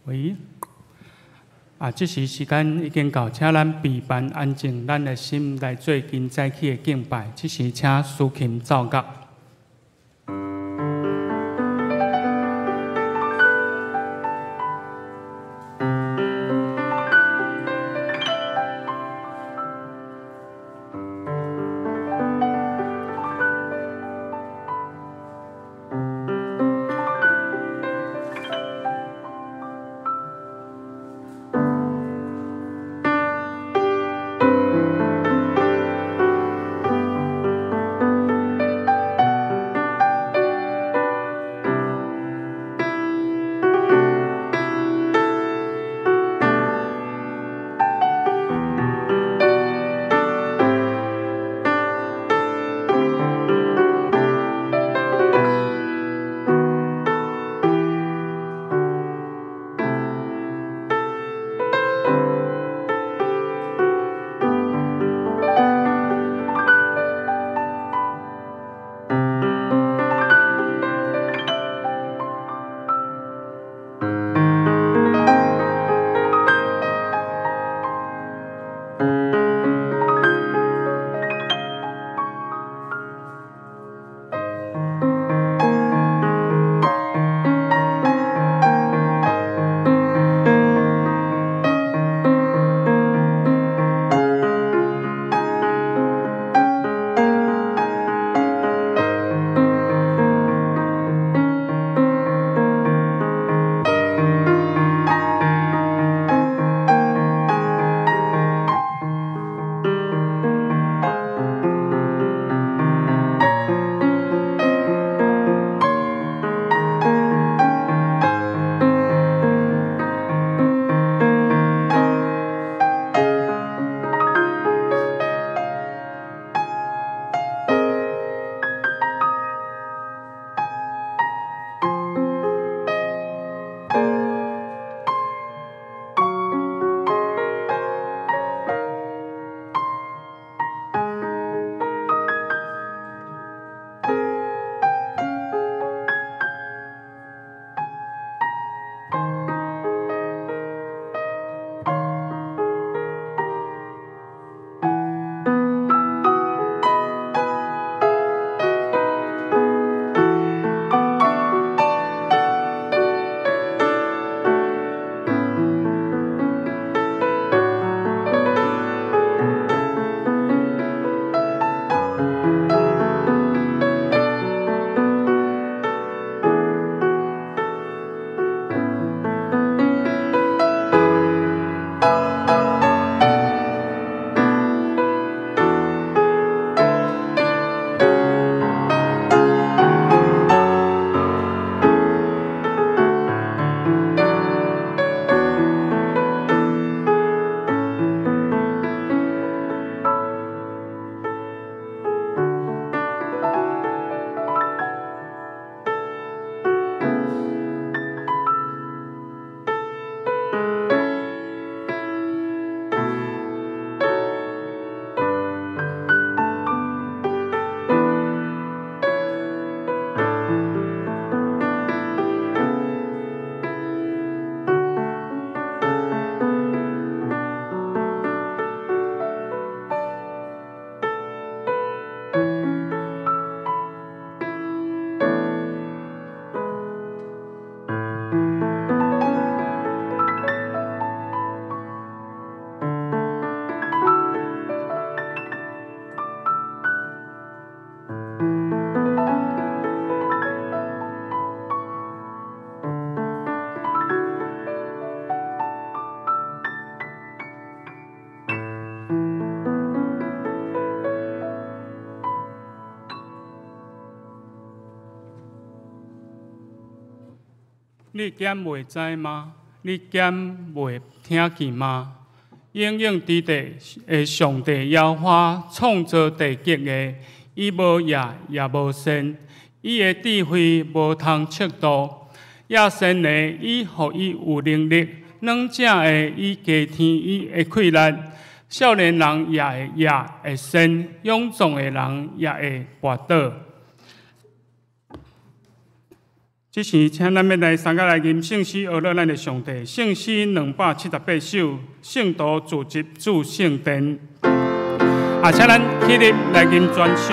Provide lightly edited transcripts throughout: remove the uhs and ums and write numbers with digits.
喂，啊，這時時間已經到，請咱閉班安靜咱的心來做今早起的敬拜。這時請司琴奏樂。你敢袂知嗎？你敢袂聽見嗎？永永佇地的上帝耶和華創造地極的，伊無夜也無晝，伊的智慧無通測度。野生的伊予伊有能力，軟者的伊加添伊的氣力。少年人也會夜會鳎，勇壯的人也會跋倒。這時，請咱欲來三佮來吟聖詩，呵咾咱的上帝。聖詩278首，聖徒聚集主聖殿。啊，請咱起立來吟全首。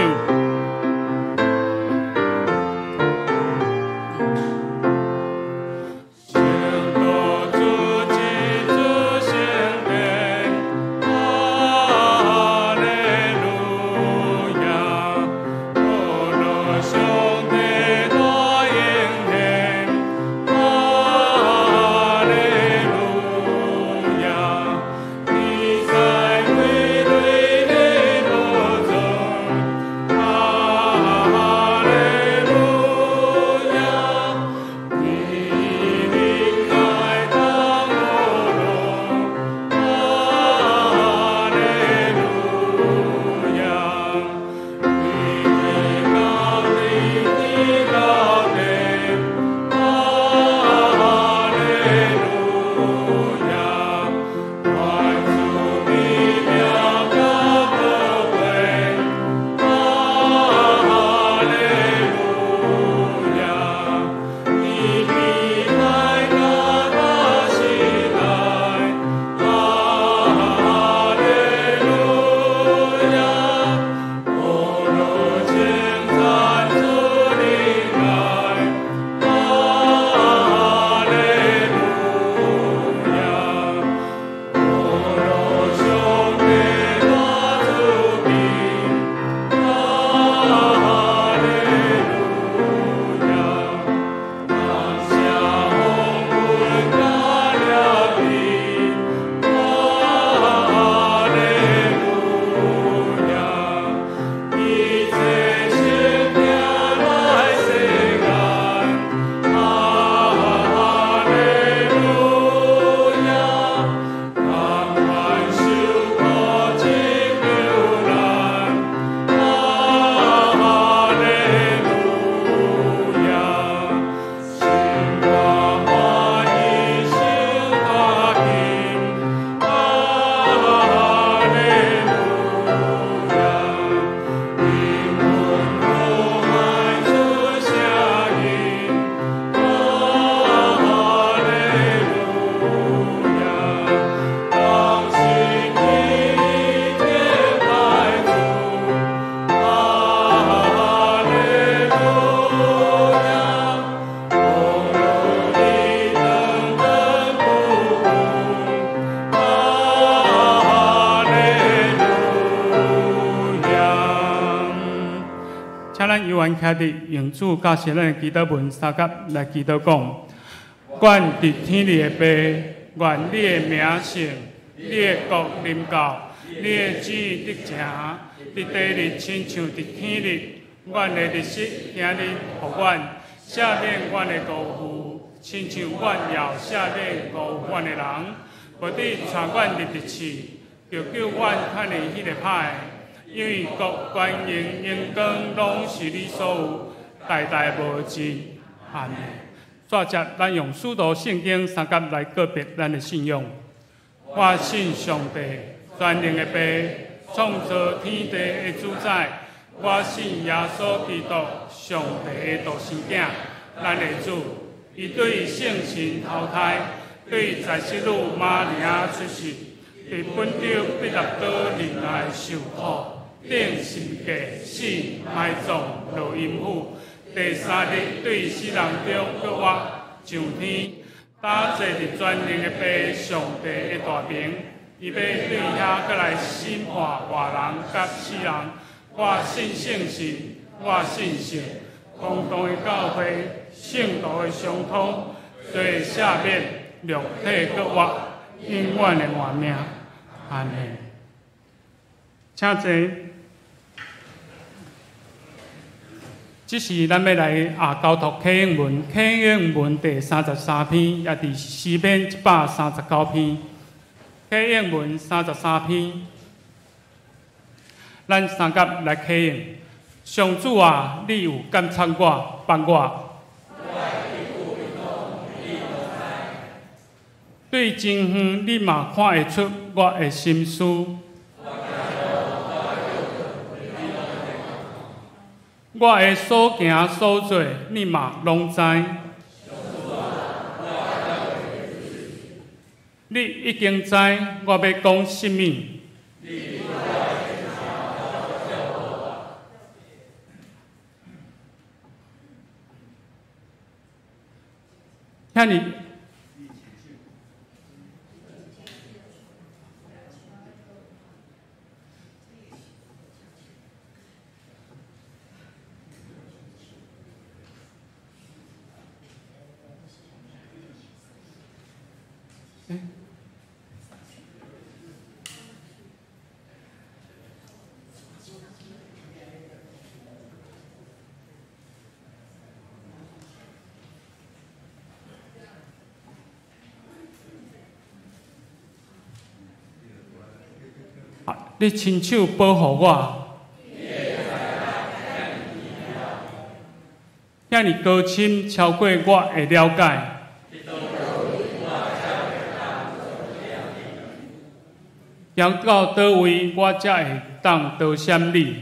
徛佇用主教示咱的祈禱文相佮來祈禱講：阮佇天裡的父，願你的名聖，你的國臨到，你的旨意得成，佇地裡親像佇天裡。阮的日食今日予阮，赦免阮的辜負，親像阮也赦免辜負阮的人。無得帶阮入入試，救救阮脫離彼个歹的。因為國權榮榮光攏是你所有，代代無盡。阿們。煞接咱用使徒聖經相佮來告白咱的信仰。我信上帝，全能的父，創造天地的主宰。我信耶穌基督，上帝的獨生囝，咱的主。伊對聖神投胎，對在聖女瑪利亞出世，佇本丟彼拉多忍耐受苦，釘十字架死埋葬落陰府，第三日對死人中復活上天，搭坐佇全能的父上帝的大爿，伊欲對遐閣來審判活人佮死人。我信聖神，我信聖公同的教會，聖徒的相通，罪赦免，肉體閣活，永遠的活命。阿們。請坐。這時咱欲來交託啟應文，啟應文第33篇，也佇詩篇139篇。啟應文三十三篇，咱相佮來啟應。上主啊，你有監察我，幫我。對真遠，你嘛看會出我的心思。我的所行所做，你嘛攏知。你已經知我欲講啥物。遐爾。你親手保護我，遐爾高深超過我的了解。行到佗位，我才會當逃閃你？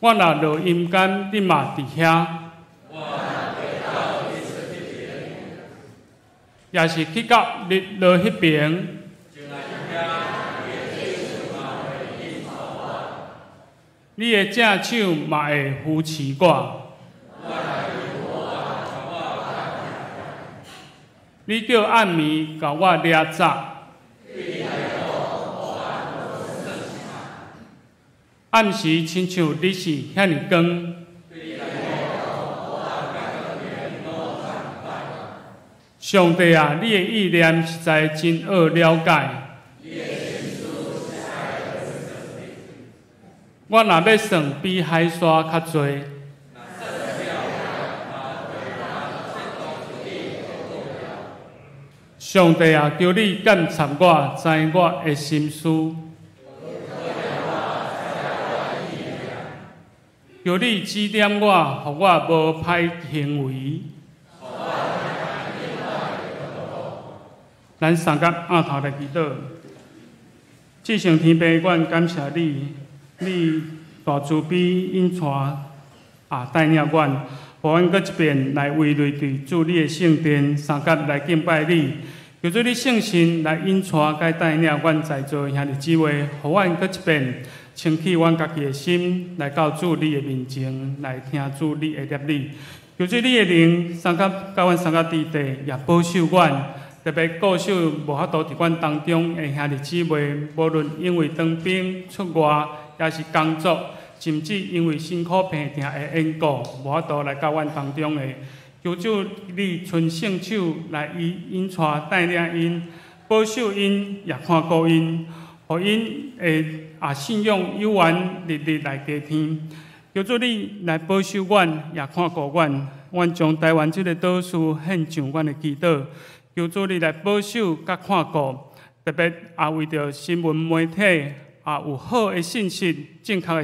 我若落陰間，你嘛佇遐。也是去到日落彼爿，你的正手嘛會扶持我。你叫暗暝共我掠走，暗時親像日是遐爾光。上帝啊，你的意念實在真奧了解。我若欲算，比海沙較濟。上帝啊，求你鑒察我，知我的心思。求你指點我，予我無歹行為。咱三甲阿頭來祈禱。至聖天父，阮感謝你，你大慈悲引帶啊帶領阮，予阮閣一遍來圍內佇主你的聖殿，三甲來敬拜你。求主你聖神來引帶佮帶領阮在座兄弟姊妹，予阮閣一遍清起阮家己的心，來到主你的面前來聽主你的立理。求主你的靈三甲佮阮三甲佇地，也保守阮。特別顧守無法度佇阮當中的兄弟姊妹，無論因為當兵出外，抑是工作，甚至因為辛苦病痛的緣故，無法度來到阮當中的，求主你伸聖手來引帶帶領𪜶，保守𪜶，也看顧𪜶，予𪜶會信仰有緣日日來加添。求主你來保守阮，也看顧阮，阮將台灣這个島嶼獻上阮的祈禱。求主你來保守佮看顧，特別也為著新聞媒體也有好的信息、正確的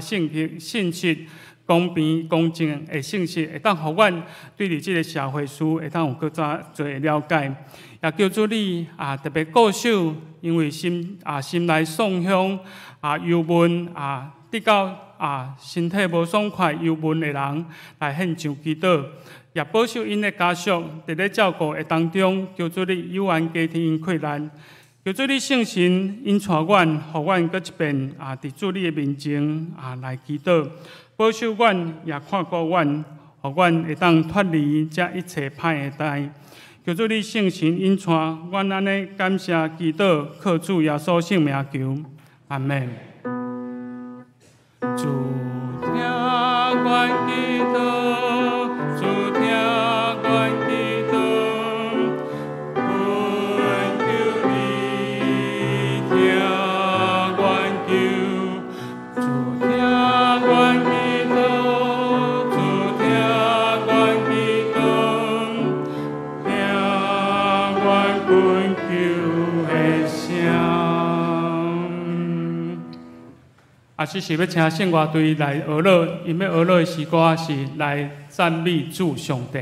信息、公平公正的信息，會當予阮對佇這个社會事會當有閣較濟的了解。也求主你啊特別顧守，因為心內創傷啊憂悶啊，得到身體無爽快憂悶的人來獻上祈禱。也保守𪜶的家屬，佇咧照顧的當中，求主你有緣加添𪜶困難，求主你聖神引帶阮，予阮閣一遍佇主你的面前來祈禱，保守阮，也看顧阮，予阮會當脫離這一切歹的代。求主你聖神引帶阮，按呢感謝祈禱，靠主耶穌聖名求，阿們。主聽阮祈禱，主聽阮祈禱，懇求你聽阮求。主聽阮祈禱，主聽阮祈禱，聽阮懇求的聲。這是欲請聖樂隊來學樂，𪜶欲學樂的詩歌是來讚美主上帝。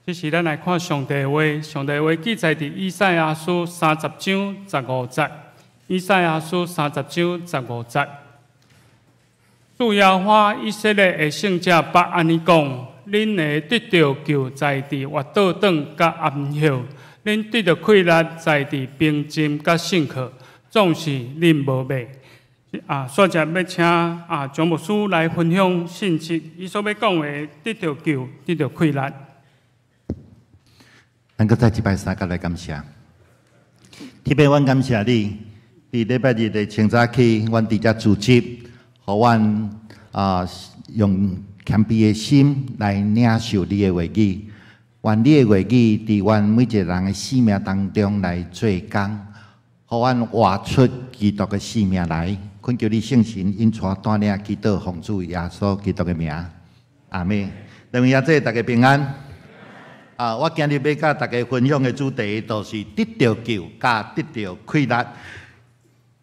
這時咱來看上帝話，上帝話記載佇以賽亞書三十章十五節。以賽亞書三十章十五節，主耶和華以色列的聖者捌按呢講：恁會得著救在佇越倒轉佮安息，恁得著氣力在佇平靜佮信靠，總是恁無買。煞接欲請蔣牧師來分享信息，伊所欲講的得著救，得著氣力。咱閣再一擺三佮來感謝，特別阮感謝你，佇禮拜日的清早起，阮佇遮組織，予阮用謙卑的心來領受你的話語，願你的話語佇阮每一個人的生命當中來做工，予阮活出基督的生命來。懇求你聖神引帶帶領祈禱，奉主耶穌基督的名，阿們。兩位阿姐，大家平安。我今日欲佮大家分享的主題，就是得著救，佮得著氣力。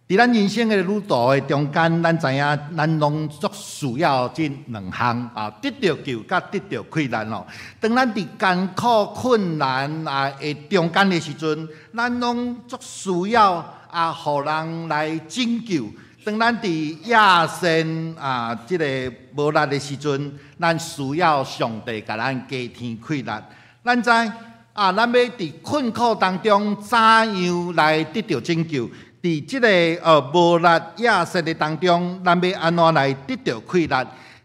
佇咱人生的旅途的中間，咱知影，咱攏足需要這兩項啊，得著救，佮得著氣力哦。當咱佇艱苦困難的中間的時陣，咱攏足需要予人來拯救。當咱佇野性這个無力的時陣，咱需要上帝共咱加添氣力。咱知啊，咱欲佇困苦當中怎樣來得著拯救？佇這个無力野性的當中，咱欲按怎來得著氣力？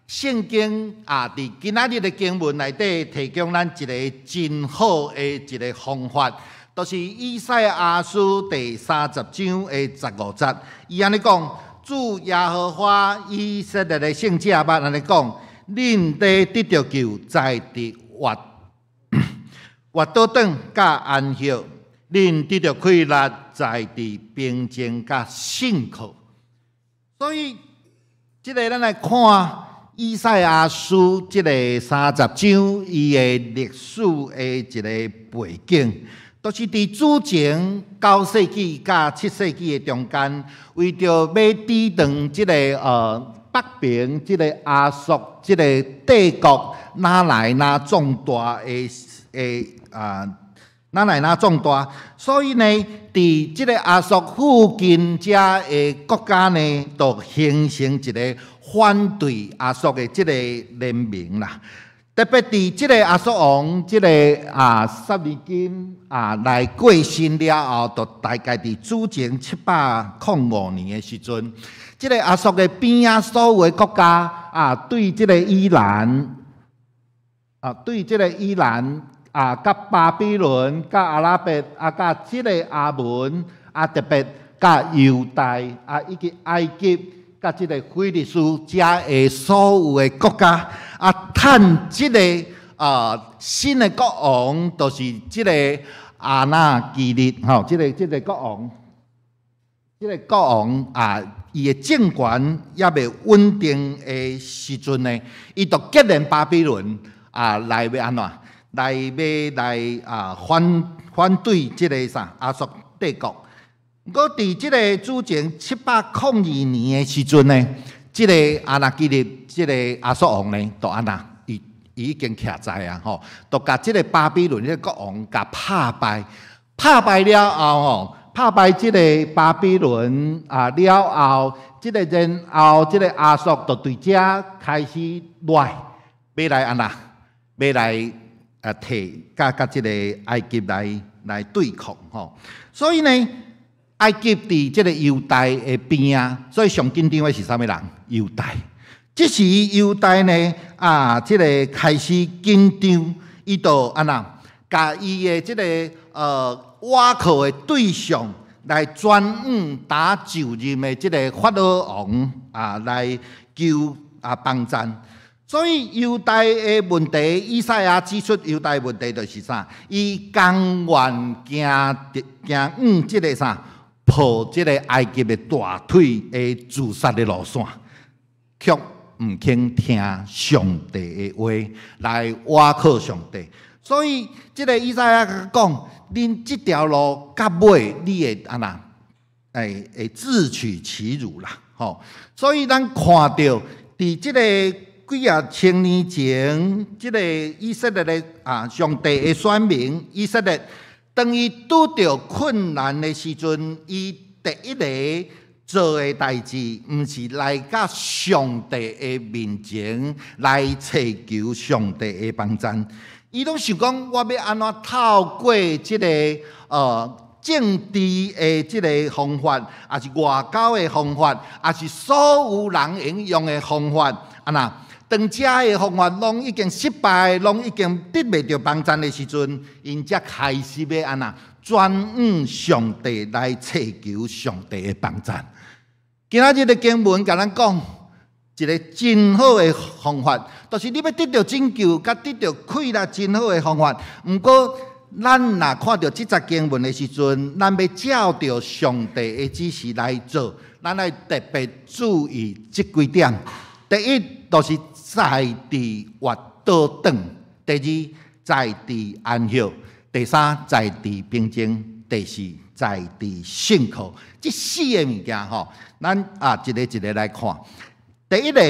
聖經佇今仔日的經文內底提供咱一个真好的一个方法，就是以賽亞書第三十章的十五節，伊按呢講：主耶和華以色列的聖者捌按呢講，恁欲得著救，在佇越倒轉佮安息，恁得著氣力，在佇平靜佮信靠。所以，這个咱來看以賽亞書這个三十章，伊的歷史的一个背景，就是佇主前9世紀佮7世紀的中間，為著欲抵擋這个北邊這个亞述這个帝國，愈來愈壯大的，愈來愈壯大，所以呢，佇這个亞述附近遮的國家呢，就形成一个反對亞述的這个聯盟啦。特別佇這个亞述王這个薩爾金來過身了後，就大概佇主前705年的時陣，這个亞述的邊仔所有的國家對這个伊蘭對這个伊蘭佮巴比倫、佮阿拉伯佮這个亞捫特別佮猶大以及埃及、佮這个非利士遮的所有的國家趁這个新的國王，就是這个亞拿基立吼，這个國王，這个國王伊的政權猶未穩定的時陣呢，伊就結連巴比倫來欲按怎？來欲來反對這个啥亞述帝國。毋過佇這个主前702年的時陣呢，這个亞拿基立這个亞述王呢，就按怎？伊已經徛在啊吼，就共這个巴比倫這个國王共拍敗，拍敗了後吼，拍敗這个巴比倫了後，這个然後這个亞述就對遮開始來，欲來按怎？欲來提佮佮這个埃及來對抗吼。所以呢，埃及佇這个猶大的邊仔，所以上緊張的是啥物人？猶大。這時猶大呢，這个開始緊張，伊就按怎？共伊的這个倚靠的對象來轉往打就任的這个法老王來求幫贊。所以猶大的問題，以賽亞指出猶大的問題就是啥？伊甘願行行往這个啥，抱這个埃及的大腿的自殺的路線，卻毋肯聽上帝的話來倚靠上帝。所以這个以賽亞講，恁這條路到尾你會按怎？會自取其辱啦！吼，所以咱看著佇這个幾幾仔千年前，這个以色列的啊，上帝的選民以色列，當伊拄著困難的時陣，伊第一个做的代誌，毋是來到上帝的面前來尋求上帝的幫贊，伊攏想講我欲按怎透過這个政治的這个方法，抑是外交的方法，抑是所有人會用的方法，啊若當這个方法攏已經失敗，攏已經得袂著幫贊的時陣，𪜶才開始欲按怎轉向上帝來尋求上帝的幫贊。今仔日的經文共咱講一个真好的方法，就是你欲得著拯救，佮得著氣力真好的方法。毋過，咱若看著這節經文的時陣，咱欲照著上帝的指示來做，咱愛特別注意這幾點。第一，就是在佇越倒轉；第二，在佇安息；第三，在佇平靜；第四，在佇信靠。這四个物件吼，咱啊一个一个來看。第一个，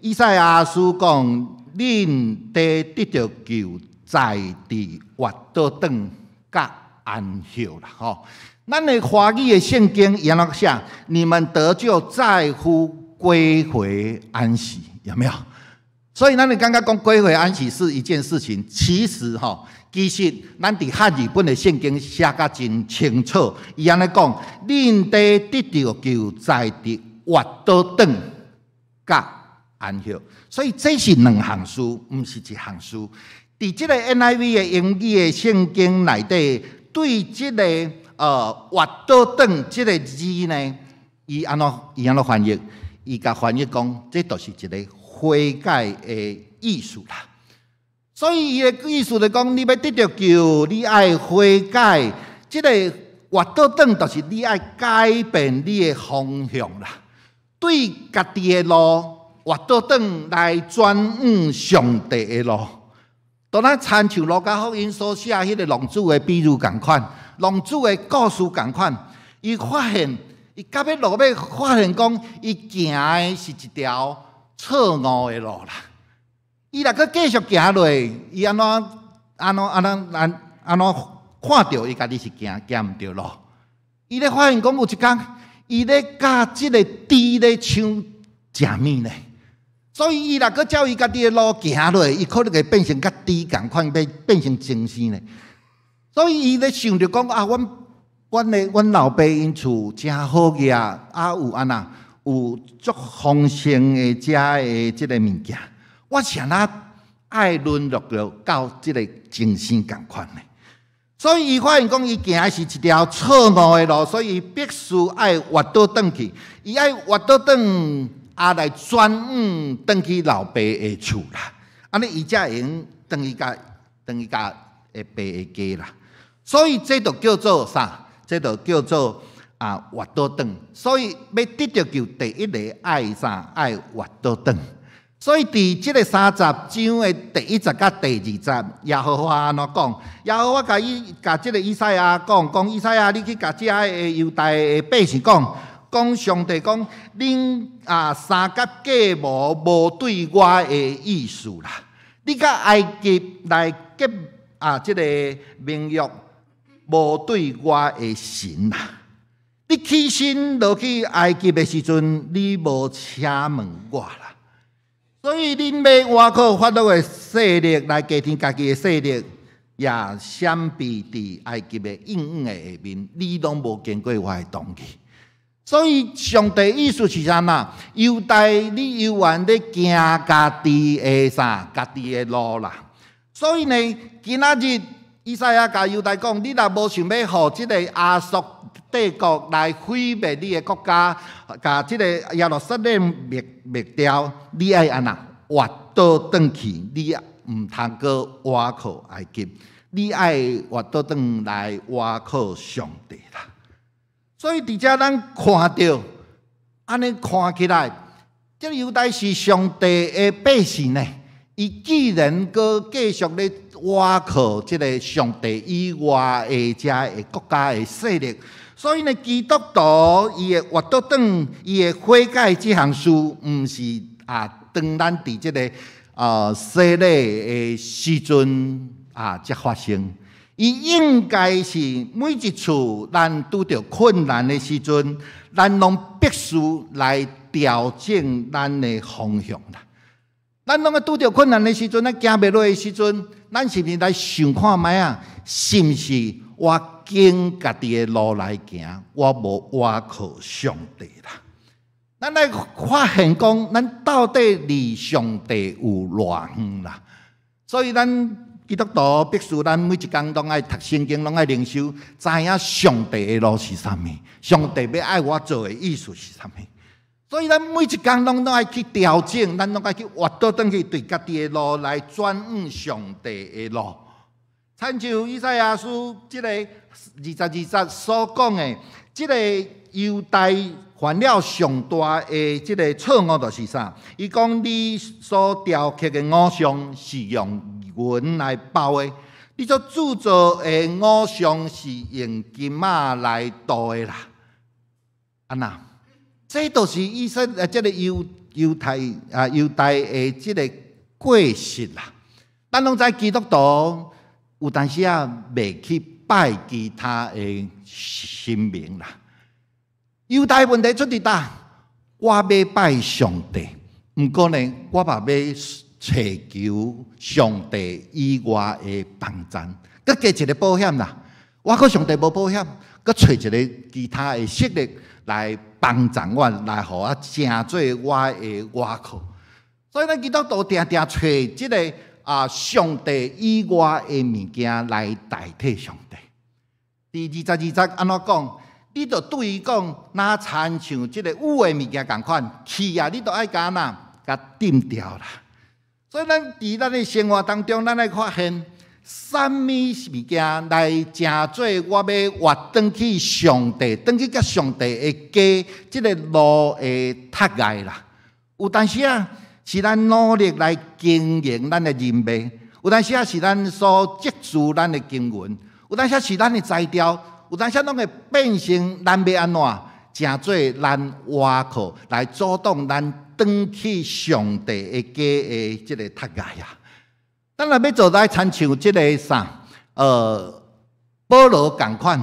以賽亞書講，恁得得著救，在佇越倒轉佮安息啦吼。咱的華語的聖經伊按怎寫？你們得救在乎歸回安息，有沒有？所以咱會感覺講歸回安息是一件事情，其實吼，其實咱佇漢語本的聖經寫甲真清楚，伊按呢講，恁得得著救在佇越倒轉佮安息，所以這是兩項事，毋是一項事。佇這个 NIV 的英語的聖經內底，對這个越倒轉這个字呢，伊按怎翻譯？伊共翻譯講，這就是一个悔改的意思啦。所以伊的意思就講，你欲得著救，你愛悔改。這个越倒轉就是你愛改變你的方向啦，對家己的路越倒轉來轉向上帝的路。就若親像路加福音所寫彼个浪子的比喻仝款，浪子的故事仝款，伊發現，伊到尾落尾發現講，伊行的是一條錯誤的路啦。伊若閣繼續行落，伊按怎按怎按怎按按怎看著伊家己是行行毋著路。伊咧發現講有一工，伊咧佮這个豬咧搶食物呢。所以伊若閣照伊家己的路行落，伊可能會變成佮豬仝款，變變成精牲呢。所以伊咧想著講啊，阮阮的阮老爸𪜶厝誠好額，啊有按怎有足豐盛的遮的這个物件，我是按怎愛淪落著到這个精牲仝款呢？所以伊發現講，伊行的是一條錯誤的路，所以伊必須愛越倒轉去，伊愛越倒轉。啊，來轉向轉去老爸的厝啦，按呢伊才會用轉去共轉去共的爸的家啦。所以這就叫做啥？這就叫做啊越倒轉。所以欲得著救，第一个愛啥？愛越倒轉。所以佇這个30章的第一節佮第二節，耶和華按怎講？耶和華共伊共這个以賽亞講，講以賽亞，你去共遮的猶大的百姓講。講上帝講，恁啊三角計謀無對我的意思啦。你佮埃及來結啊，這个盟約無對我的神啦。你起身落去埃及的時陣，你無請問我啦。所以恁欲倚靠法老的勢力來加添家己的勢力，也閃避佇埃及的應允的下面，你攏無經過我的同意。所以上帝意思是啥嘛？猶大你猶原咧行家己的啥？家己的路啦。所以呢，今仔日以賽亞共猶大講，你若無想欲予這个亞述帝國來毀滅你的國家，共這个耶路撒冷滅滅掉，你愛按怎越倒轉去？你毋通閣倚靠埃及，你愛越倒轉來倚靠上帝啦。所以佇遮咱看著，按呢看起來，這個猶大是上帝的百姓呢。伊既然閣繼續咧倚靠這个上帝以外的遮个國家的勢力，所以呢，基督徒伊會越倒轉，伊會悔改這項事，毋是啊，當咱佇這个洗禮的時陣啊，才發生。伊應該是每一次咱拄著困難的時陣，咱攏必須來調整咱的方向啦。咱攏愛拄著困難的時陣，咱行袂落的時陣，咱是毋是來想看覓啊？是毋是我揀家己的路來行，我無倚靠上帝啦？咱來發現講，咱到底離上帝有偌遠啦？所以咱基督徒必須，咱每一工攏愛讀聖經，攏愛靈修，知影上帝的路是啥物，上帝欲愛我做的意思是啥物。所以咱每一工攏愛去調整，咱攏愛去活倒轉去，對家己的路來轉往上帝的路。親像以賽亞書這个22節所講的，這个猶大犯了上大的這个錯誤，就是啥？伊講你所雕刻的偶像是用銀來包的，你所鑄造的偶像是用金仔來鍍的啦。按那，這就是以色列這个猶太啊猶大的這个過失啦。咱攏知基督徒有當時仔袂去拜其他的神明啦。猶大問題出佇佗？我欲拜上帝，毋過呢，我嘛欲揣求上帝以外的幫贊，閣加一个保險啦。我閣上帝無保險，閣揣一个其他的勢力來幫贊我，來予我成做我的倚靠。所以咱基督徒定定揣這个上帝以外的物件來代替上帝。佇22節按怎講？你著對伊講，若親像這个有的物件仝款，去啊！你著愛共哪，共抌掉啦。所以咱佇咱的生活當中，咱愛發現，啥物物件來成做我欲活轉去上帝，轉去佮上帝的家，這个路的窒礙啦。有當時啊，是咱努力來經營咱的人脈；有當時啊，是咱所積聚咱的金銀；有當時是咱的才調。有當時攏會變成咱欲按怎，成做咱倚靠來阻擋咱轉去上帝的家的這个窒礙啊。咱若欲做來親像這个啥？保羅仝款，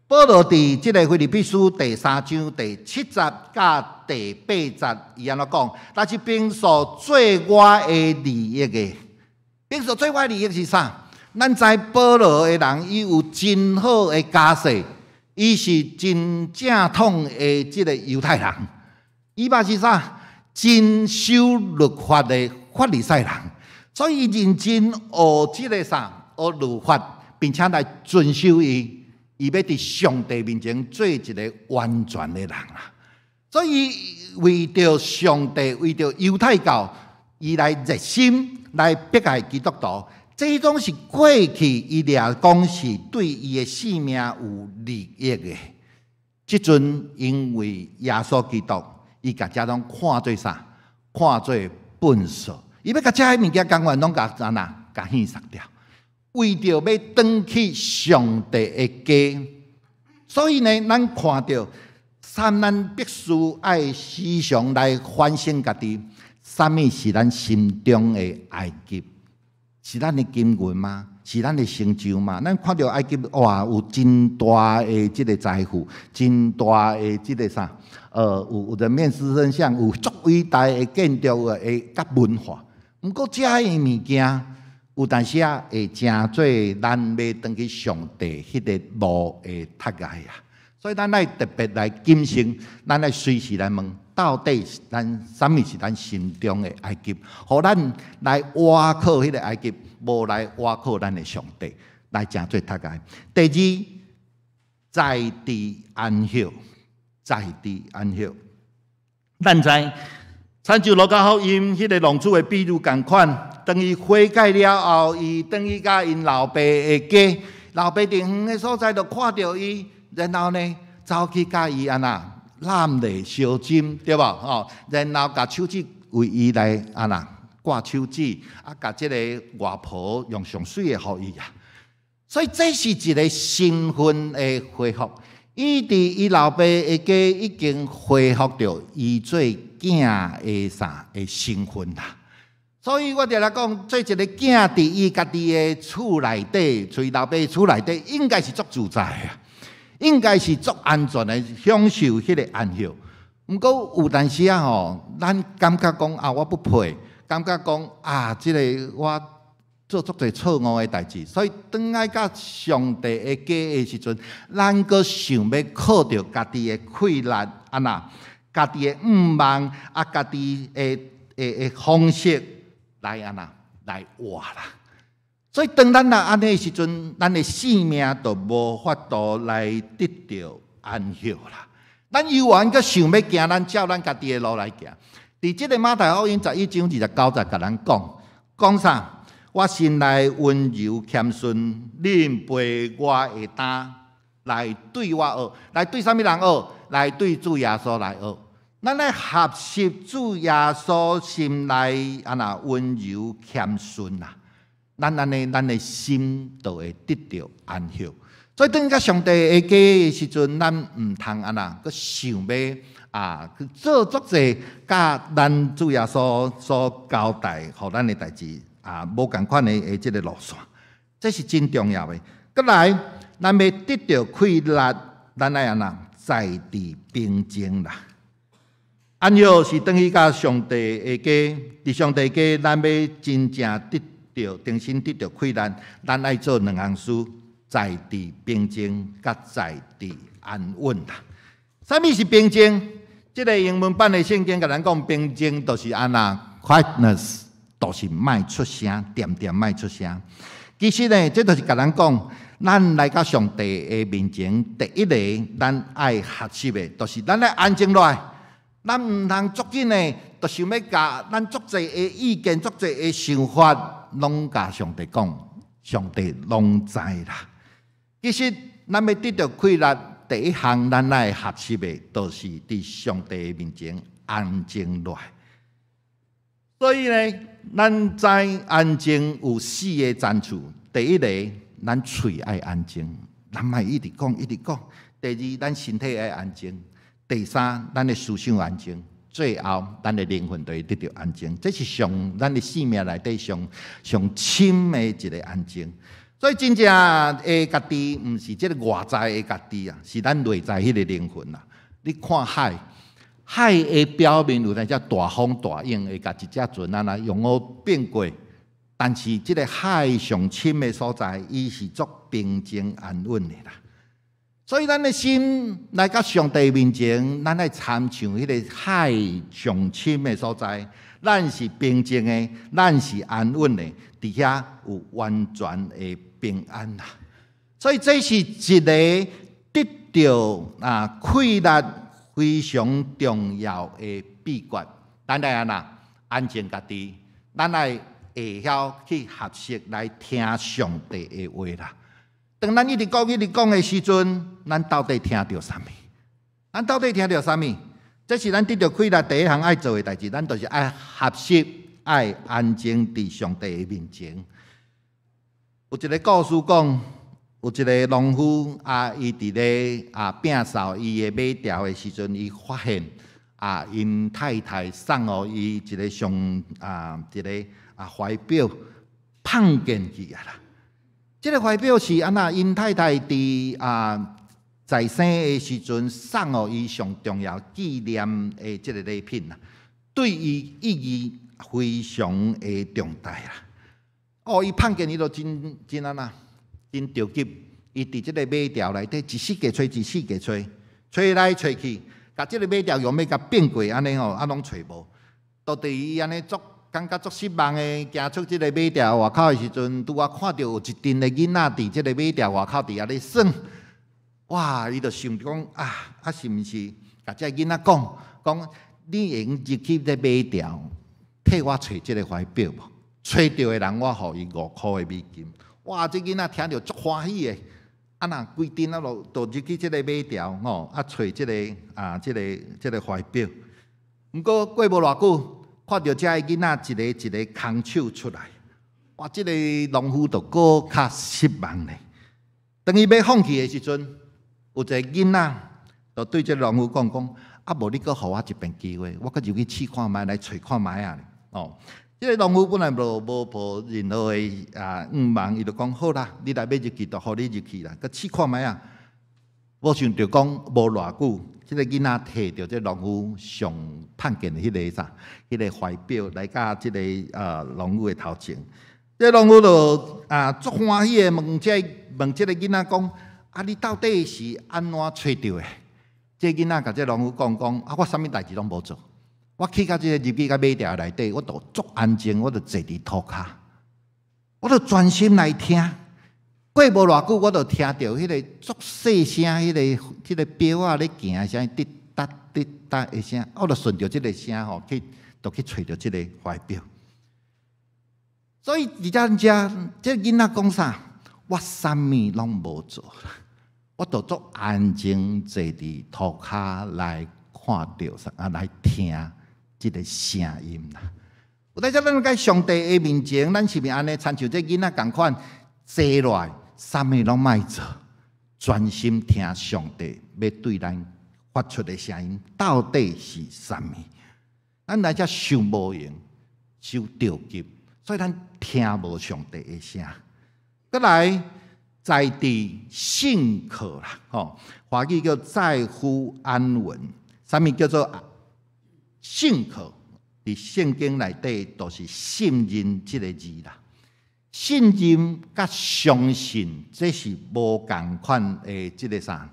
保羅佇這个腓立比書第三章第七節佮第八節，伊按怎講？若是平素做我的利益的，平素做我的利益是啥？咱知保羅的人，伊有真好的家世，伊是真正統的這个猶太人，伊嘛是啥？真守律法的法利賽人，所以伊認真學這个啥？學律法，並且來遵守伊，伊欲佇上帝面前做一个完全的人啊！所以為著上帝，為著猶太教，伊來熱心來迫害基督徒。這種是過去伊掠講是對伊的性命有利益的。這陣因為耶穌基督，伊共這攏看做啥？看做糞掃。伊欲共這个物件仝款攏共按怎？共獻殺掉。為著欲轉去上帝的家，所以呢，咱看著，咱必須愛時常來反省家己，啥物是咱心中的埃及？是咱的金銀嗎？是咱的成就嗎？咱看著埃及哇，有真大的這个財富，真大的這个啥？有人面獅身像，有足偉大的建築的佮文化。毋過這个物件，有當時仔會成做咱欲轉去上帝彼个路的窒礙啊！所以咱愛特別來謹慎，咱愛隨時來問，到底咱啥物是咱心中的埃及？予咱來倚靠彼个埃及，無來倚靠咱的上帝，來成做窒礙。第二，在地安息，在地安息。咱知，親像路加福音彼个浪子的比喻仝款，當伊悔改了後，伊轉去佮𪜶老爸的家，老爸佇遠的所在就看著伊，然後呢，走去佮伊按怎攬咧相親，對無？吼，然後共手指為伊來按怎掛手指，啊，共這个外袍用上媠的予伊啊。所以這是一个身份的恢復。伊佇伊老爸的家已經恢復著伊做囝的啥的身份啦。所以我就來講，做一个囝佇伊家己的厝內底，揣老爸厝內底，應該是足自在啊，應該是足安全的，享受彼个安息。毋過有當時啊吼，咱感覺講啊，我不配，感覺講啊，這个我做足濟錯誤的代誌，所以轉來佮上帝的家的時陣，咱閣想欲靠著家己的氣力，按怎，家己的向望啊，家己的方式來按怎來活啦。所以當咱若按呢的時陣，咱的生命就無法度來得著安息啦。咱猶原閣想欲行，咱照咱家己的路來行。佇這个馬太福音11章29節，共咱講，講啥？我心內溫柔謙遜，恁背我的擔來對我學，來對啥物人學？來對主耶穌來學。咱來學習主耶穌心內按怎溫柔謙遜啊！咱按呢，咱的心就會得著安息。所以當佮上帝的家的時陣，咱毋通按怎，閣想欲啊去做足濟，佮咱主耶穌所交代予咱的代誌啊，無仝款的這个路線，這是真重要的。閣來，咱欲得著快樂，咱愛按怎在佇平靜啦。安息是轉去佮上帝的家，佇上帝家，咱欲真正得著，重新得著快樂，咱愛做兩項事：在佇平靜，佮在佇安穩啦。啥物是平靜？這个英文版的聖經共咱講，平靜就是按怎 quietness。就是莫出聲，恬恬莫出聲。其實呢，這就是共咱講，咱來到上帝的面前，第一个咱愛學習的，就是咱愛安靜落來。咱毋通足緊的，就想欲共咱足濟的意見、足濟的想法，攏共上帝講，上帝攏知啦。其實，咱欲得著快樂，第一項咱愛學習的，就是佇上帝的面前安靜落來。所以呢，咱知安靜有四个層次。第一个，咱喙愛安靜，咱莫一直講一直講。第二，咱身體愛安靜。第三，咱的思想安靜。最後，咱的靈魂就會得著安靜。這是上咱的生命內底上上深的一个安靜。所以真正的家己，毋是這个外在的家己啊，是咱內在彼个靈魂啊。你看海。海的表面有當時大風大湧，會共一隻船按呢用烏變過，但是這个海上深的所在，伊是足平靜安穩的啦。所以咱的心來到上帝面前，咱愛參像彼个海上深的所在，咱是平靜的，咱是安穩的，佇遐有完全的平安啦。所以這是一个得著啊快樂非常重要的秘訣。咱愛按怎安靜家己，咱愛會曉去學習來聽上帝的話啦。當咱一直講一直講的時陣，咱到底聽著啥物？咱到底聽著啥物？這是咱得著快樂第一項愛做的代誌，咱就是愛學習愛安靜佇上帝的面前。有一个故事講，有一个農夫啊，伊佇咧啊摒掃伊的馬槽的時陣，伊發現啊，𪜶太太送予伊一个上啊一个啊懷錶麭見去啊啦。這个懷錶是按怎？𪜶太太佇啊在生的時陣送予伊上重要紀念的這个禮品啊，對伊意義非常的重大啦。哦，伊麭見伊就真真按怎？真著急，伊佇這个馬槽內底一四界揣，一四界揣，揣來揣去，共這个馬槽用欲共變過按呢吼，啊攏揣無。到佇伊按呢足感覺足失望的，行出這个馬槽外口的時陣，拄仔看著有一陣的囡仔佇這个馬槽外口佇遐咧耍。哇！伊就想講啊，啊是毋是共這个囡仔講講，你會用入去這馬槽，替我揣這个懷錶無？揣著的人，我予伊5箍的美金。哇！這囡仔聽著足歡喜的，啊若規陣啊落就入去這个馬槽吼，啊揣這个啊這个這个懷錶。毋過過無偌久，看著這个囡仔一个一个空手出來，哇！這个農夫就閣較失望咧。當伊欲放棄的時陣，有一个囡仔，就對這個農夫講講：啊，無你閣予我一遍機會，我閣入去試看覓，來揣看覓啊！哦，這個農夫本來無無抱任何的願望，伊就講好啦，你來欲入去就予你入去啦，閣試看覓啊！無想著講無偌久，這個囡仔提著這農夫上碰見的彼个啥，彼個懷錶來到這個農夫的頭前。這個農夫就足歡喜的問這個囡仔講：啊，你到底是按怎揣著的？這個囡仔共這農夫講講：啊，我啥物代誌攏無做，我去到這個入去到馬埕內底，我就足安靜，我就坐佇塗跤，我就專心來聽。過無偌久，我就聽著彼个足細聲，彼個錶仔咧行的聲，滴答滴答的聲，我就順著這个聲吼，去就去揣著這个懷錶。所以佇遮遮，這囡仔講啥？我啥物攏無做，我就足安靜坐佇塗跤來看著啥啊，來聽這个聲音啦。有當時咱佇上帝的面前，咱是毋是按呢？親像這囡仔仝款坐落來，啥物攏莫做，專心聽上帝欲對咱發出的聲音，到底是啥物？咱來遮傷無閒，傷著急，所以咱聽無上帝的聲。閣來在佇信靠啦，吼，華語叫在乎安穩。啥物叫做信靠？佇聖經內底，就是信任這个字啦。信任佮相信，這是無仝款的這个啥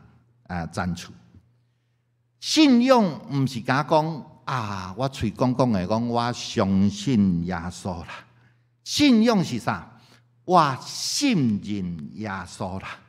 層次。信仰毋是敢講啊，我喙講講的講我相信耶穌啦。信仰是啥？我信任耶穌啦。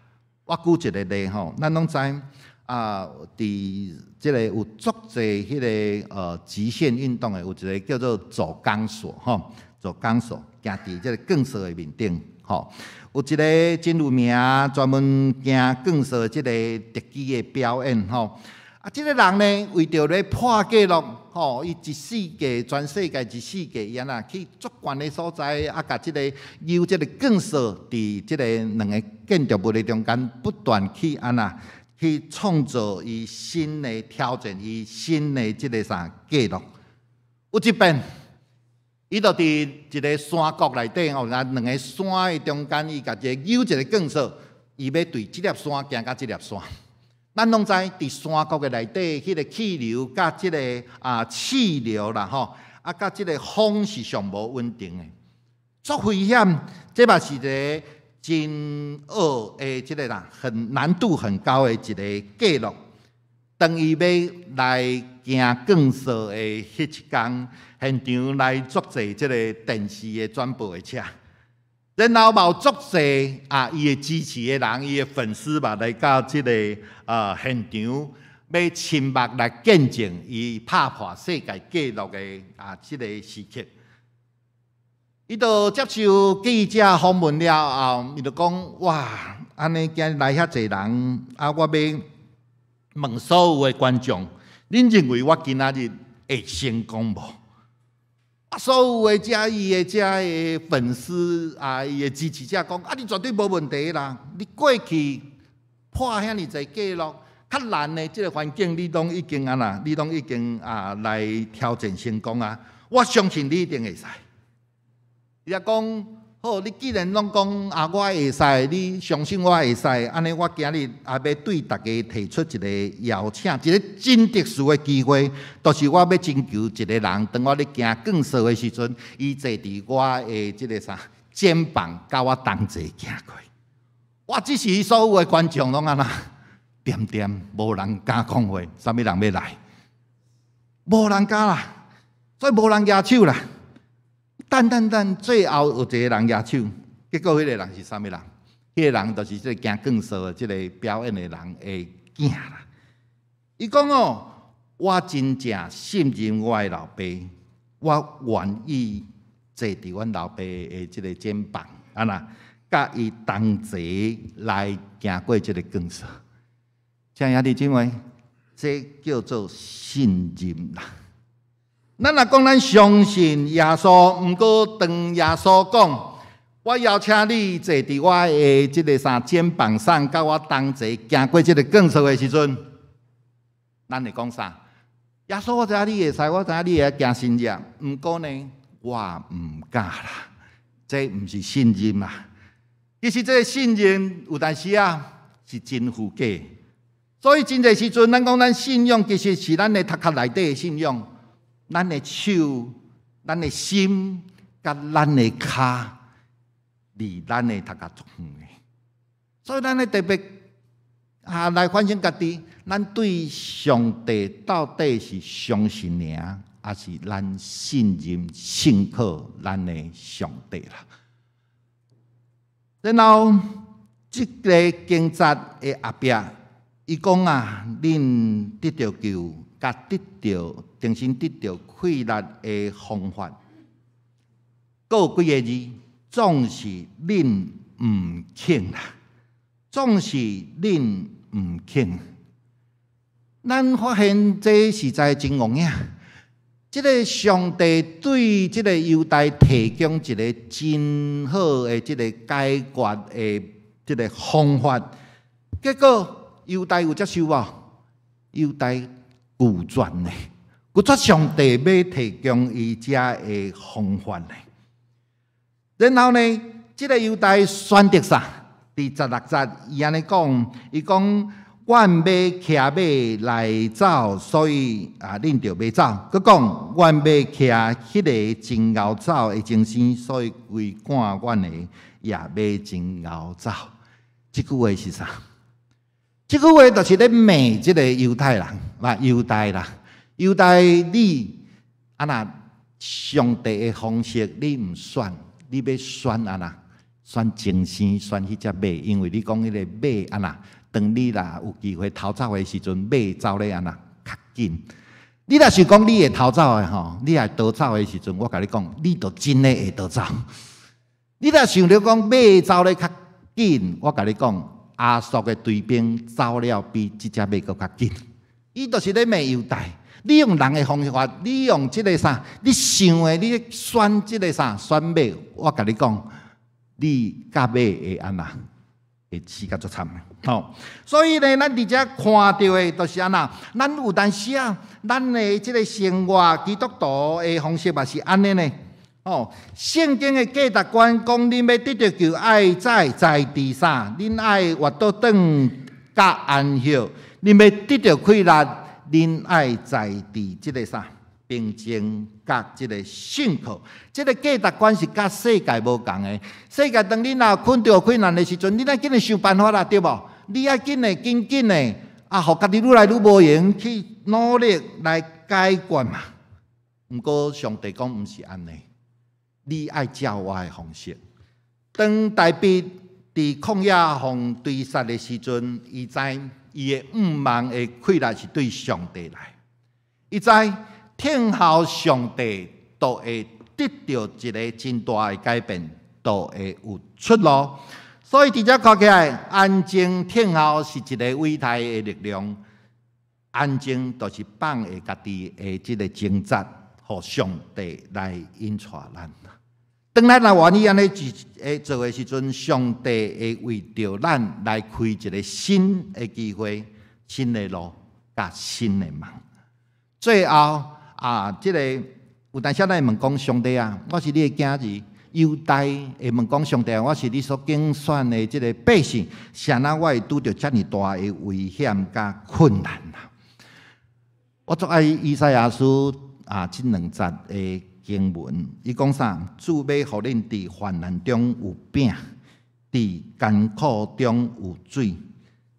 我舉一个例吼，咱攏知啊，佇這个有足濟彼个極限運動的，有一个叫做走鋼索吼，走鋼索行佇這个鋼索的面頂吼，有一个真有名，專門行鋼索這个特技的表演吼。啊，這个人呢，為著咧破紀錄吼，伊一世界全世界一世界，伊按怎去足懸的所在，啊，共這个扭這个鋼索，佇這个兩个建築物的中間不斷去按怎去創造伊新的挑戰，伊新的這个啥紀錄。有一遍，伊就佇一个山谷內底吼，啊，兩个山的中間，伊共一个扭一个鋼索，伊欲對這粒山行到這粒山。咱攏知，佇山谷的內底，彼个氣流佮這个氣流啦吼，啊，佮這个風是上無穩定的，足危險。這嘛是一个真惡的這个啦，很難度很高的一个紀錄。當伊欲來行鋼索的彼一工，現場來足濟這个電視的轉播的車，然後嘛有足濟伊的支持的人，伊的粉絲嘛來到這个現場，欲親目來見證伊拍破世界紀錄的這个時刻。伊就接受記者訪問了後，伊就講：哇，按呢今日來遐濟人，啊，我欲問所有的觀眾，恁認為我今仔日會成功無？啊，所有的遮伊的遮的粉絲啊，伊的支持者講：啊，你絕對無問題啦！你過去破遐爾濟紀錄，較難的這个環境，你攏已經按怎？你攏已經來挑戰成功啊！我相信你一定會使。伊也講好，你既然攏講啊，我會使，你相信我會使，按呢，我今日也欲對大家提出一個邀請，一个真特殊的機會，就是我欲徵求一个人，當我咧行鋼索的時陣，伊坐佇我的這个啥肩膀，佮我同齊行過。哇！這時所有的觀眾攏按怎恬恬，無人敢講話，啥物人欲來？無人敢啦，所以無人舉手啦。等等等，最後有一个人舉手，結果彼个人是啥物人？彼个人就是這个行鋼索的這个表演的人的囝啦。伊講哦，我真正信任我的老爸，我願意坐佇阮老爸的這个肩膀，按怎，佮伊同齊來行過這个鋼索。親愛兄弟姊妹，這叫做信任啦。咱若講咱相信耶穌，毋過當耶穌講，我邀請你坐佇我的這个啥肩膀上，佮我同齊行過這个鋼索的時陣，咱會講啥？耶穌，我知影你會使，我知影你會行神蹟，毋過呢，我毋敢啦。這毋是信任啊。其實這个信任有當時啊是真虛假。所以真濟時陣，咱講咱信仰其實是咱的頭殼內底的信仰，咱的手、咱的心、佮咱的跤，離咱的頭殼足遠的。所以咱咧特別啊來反省家己，咱對上帝到底是相信爾，抑是咱信任信靠咱的上帝啦？然後，這个經節的後壁，伊講啊，恁得著救，佮得著重新得著氣力的方法，閣有幾个字，總是恁毋肯啦，總是恁毋肯。咱發現這實在真戇影。這个上帝對這个猶大提供一个真好的這个解決的這个方法，結果猶大有接受無？猶大拒絕呢？拒絕上帝欲提供伊遮的方法呢？然後呢，這个猶大選擇啥？佇16節，伊按呢講，伊講：阮欲騎馬來走，所以啊，恁著欲走。閣講，阮欲騎彼个真𠢕走的精神，所以追趕阮的也欲真𠢕走。這句話是啥？這句話就是咧罵這个猶太人，嘛猶大啦。猶大你啊若上帝的方式你毋選，你欲選按怎？選精神，選彼隻馬，因為你講彼个馬按怎？當你若有機會逃走的時陣，馬走咧按怎較緊。你若是講你會逃走的吼，你會逃走的時陣，我共你講，你就真的會逃走。你若想著講馬走咧較緊，我共你講，亞述的追兵走了比這隻馬閣較緊。伊就是咧罵猶大，你用人的方法，你用這个啥，你想的，你選這个啥，選馬，我共你講，你佮馬會按怎？會死甲足慘的。吼，所以呢，咱佇遮看著的，就是按怎？咱有當時啊，咱的這个生活基督徒的方式嘛是按呢呢。哦，聖經的價值觀講，恁欲得著救，愛在在佇啥？恁愛活倒轉佮安息，恁欲得著氣力，恁愛在佇這个啥？平靜佮這个信靠，這个價值觀是佮世界無仝的。世界當你若困著困難的時陣，你愛緊的想辦法啦，對無？你愛緊的緊緊的，啊，予家己愈來愈無閒去努力來解決嘛。毋過上帝講毋是按呢，你愛照我的方式。當大衛佇曠野予追殺的時陣，伊知伊的向望的氣力是對上帝來，伊知聽候上帝，就會得著一个真大的改變，就會有出路。所以佇遮看起來，安靜聽候是一个偉大的力量。安靜就是放下家己的這个掙扎，予上帝來引帶咱。當咱若願意按呢做的時陣，上帝會為著咱來開一个新的機會、新的路、佮新的門。最後啊，這个有當時咱會問講上帝啊，我是你的囝兒，猶大會問講上帝啊，我是你所揀選的這个百姓，啥人我會拄著遮爾大的危險佮困難啊？我足愛以賽亞書啊，這兩節的經文，伊講啥？主欲予恁佇患難中有餅，佇艱苦中有水。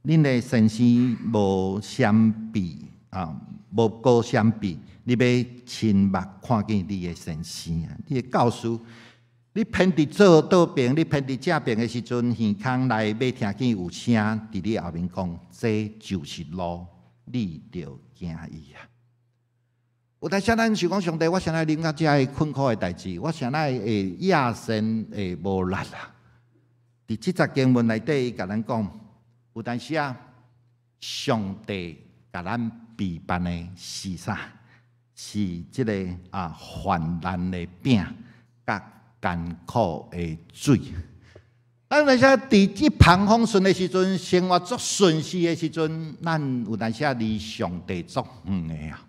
恁的先生無閃避啊，無閣閃避。你欲親目看見你的先生啊，你的教師。你偏佇做倒爿，你偏佇正爿的時陣，耳空內欲聽見有聲佇你後面講，這就是路，你著行伊啊。有當時咱想講上帝，我啥會臨到遮个困苦的代誌，我啥會野身會無力啊？佇這節經文內底，伊共咱講，有當時啊，上帝共咱備辦的是啥？是這个啊患難的餅，佮艱苦的水。咱有時佇一帆風順的時陣，生活足順遂的時陣，咱有當時離上帝足遠的啊。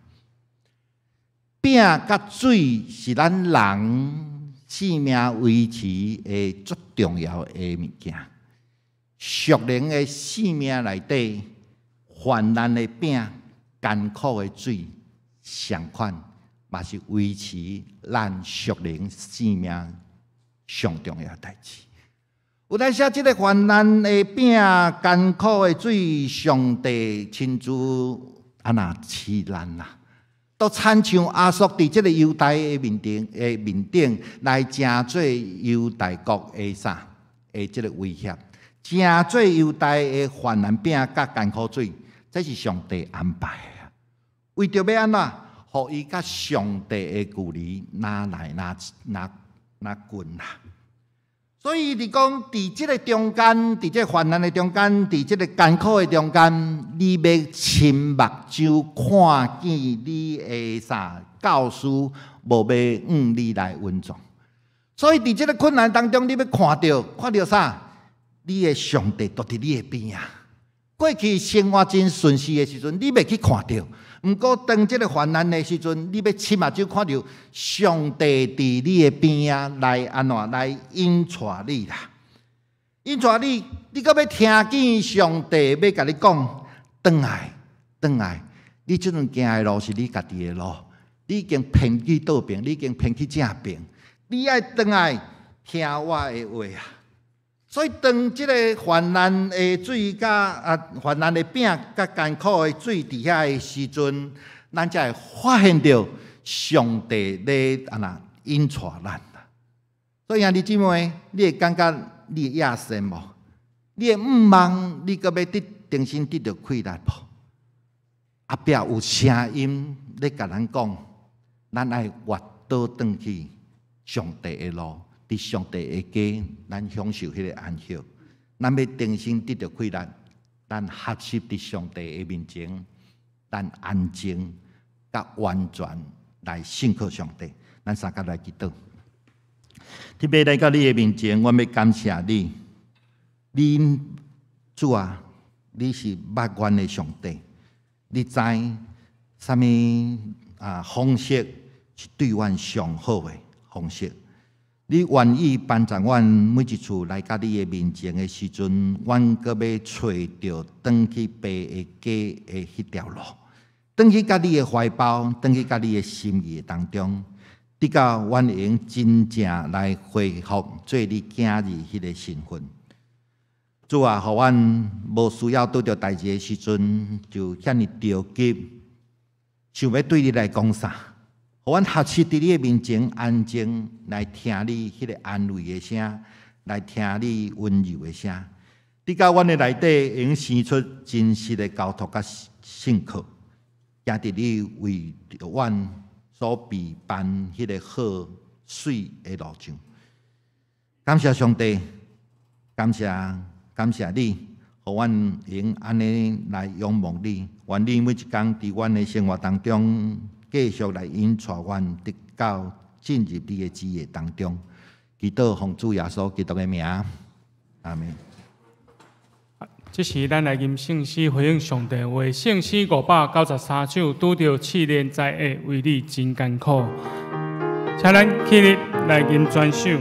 餅佮水是咱人性命維持的足重要的物件。屬靈的生命內底，患難的餅、艱苦的水，相款嘛是維持咱屬靈生命上重要的代誌。有當時，這个患難的餅、艱苦的水，上帝親自按怎賜咱啊？都親像亞述佇這个猶大的面頂來成做猶大國的啥？的這个威脅，成做猶大的患難餅佮艱苦水，這是上帝安排的。為著欲按怎，予伊佮上帝的距離愈來愈愈近啦。所以，佇講，佇這个中間，佇這个患難的中間，佇這个艱苦的中間，你欲親目睭看見你的啥教師無欲向你來隱藏。所以，佇這个困難當中，你欲看著啥？你的上帝都佇你的邊仔。過去生活真順遂的時陣，你袂去看著。毋過，當這个患難的時陣，你欲親目睭看著上帝佇你的邊仔來按怎來引帶你啦？引帶你，你閣欲聽見上帝欲共你講，轉來，轉來，你這陣行的路是你家己的路，你已經偏去倒爿，你已經偏去正爿，你愛轉來聽我的話啊！所以，當這个患難的水佮患難的餅佮艱苦的水佇遐的時陣，咱才會發現著上帝咧按怎引帶咱。所以兄弟姊妹，你會感覺你會野心無？你的向望，你閣欲得重新得著氣力無？後壁有聲音咧共咱講，咱愛越倒轉去上帝的路。佇上帝的家，咱享受彼个安息。咱欲重新得著氣力，咱學習佇上帝的面前，咱安靜佮完全來信靠上帝。咱三佮來祈禱。特別來到你的面前，我欲感謝你。你主啊，你是捌阮的上帝，你知啥物啊方式是對阮上好的方式。你願意幫助阮每一次來到你的面前的時陣，阮閣欲揣著轉去爸的家的彼條路，轉去佮你的懷抱，轉去佮你的心意當中，直到阮會用真正來恢復做你囝兒彼个身份。主啊，予阮無需要拄著代誌的時陣，就遐爾著急，想欲對你來講啥？予阮學習佇你的面前安靜來聽你彼个安慰的聲，來聽你溫柔的聲，直到阮的內底會用生出真實的交託佮信靠，行佇你為著阮所備辦彼个好水的路上。感謝上帝，感謝感謝你，予阮會用按呢來仰望你。願你每一工佇阮的生活當中，繼續來引帶阮，直到進入你的旨意當中。祈禱奉主耶穌基督的名，阿們。這時，咱來吟聖詩回應上帝話。聖詩593首，拄著試煉災厄，為你真艱苦。請咱起立來吟全首。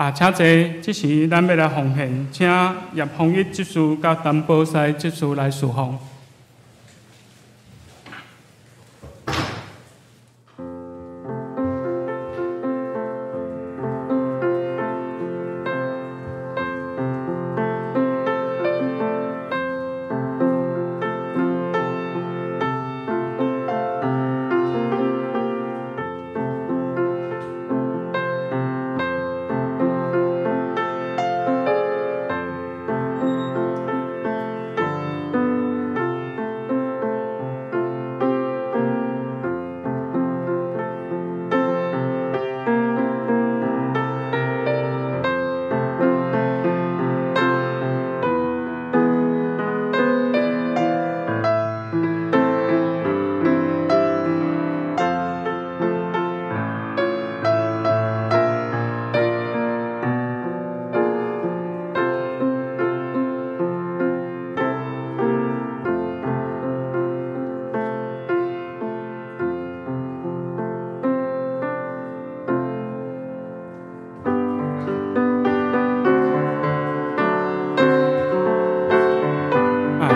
啊，請坐，這時咱欲來奉獻，請葉豐一執事佮陳寶西執事來侍奉。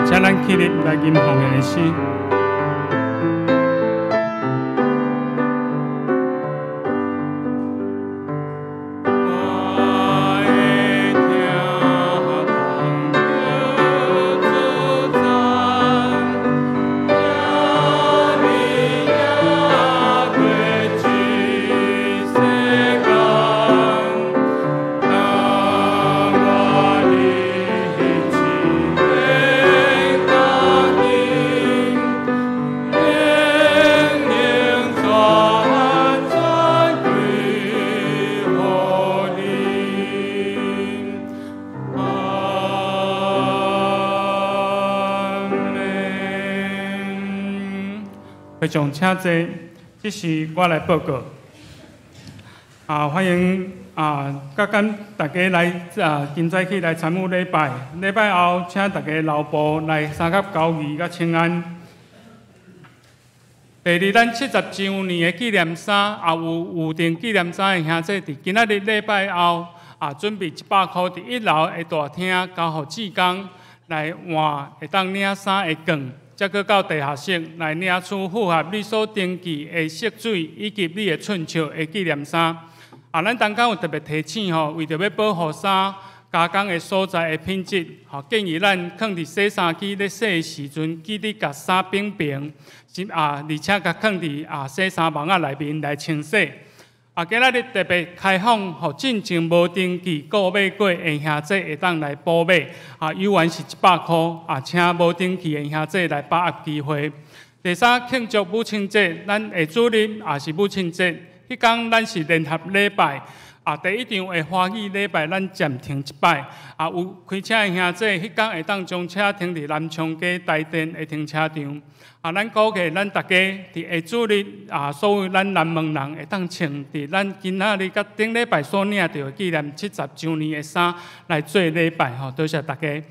請咱起立來吟奉獻的詩。會長請坐，這是我來報告。啊，歡迎啊，佮感大家來啊，今早起來參與禮拜。禮拜後，請大家留步來相佮交誼佮請安。第二，咱70週年的紀念衫，也有預訂紀念衫的兄弟，佇今仔日禮拜後啊，準備100箍佇一樓的大廳交予志工來換，會當領衫的券。才閣到地下室來領取符合你所登記的色水以及你的寸尺的紀念衫。啊，咱當間有特別提醒吼，為著欲保護衫加工的所在的品質，吼，建議咱囥佇洗衫機咧洗的時陣，記得共衫平平，啊，而且共囥佇啊洗衫網仔內面來清洗。啊，今仔日特別開放，予進前無登記購買過的兄弟會當來補買。啊，猶原是100箍。啊，請無登記的兄弟來把握機會。第三，慶祝母親節，咱的主日也是母親節。彼工咱是聯合禮拜。啊，第一場的華語禮拜，咱暫停一擺。啊，有開車的兄弟，彼工會當將車停佇南昌街台電的停車場。啊，咱鼓勵咱大家佇下主日啊，所有咱南門人會當穿佇咱今仔日佮頂禮拜所領著的紀念70週年的衫來做禮拜吼，多謝大家。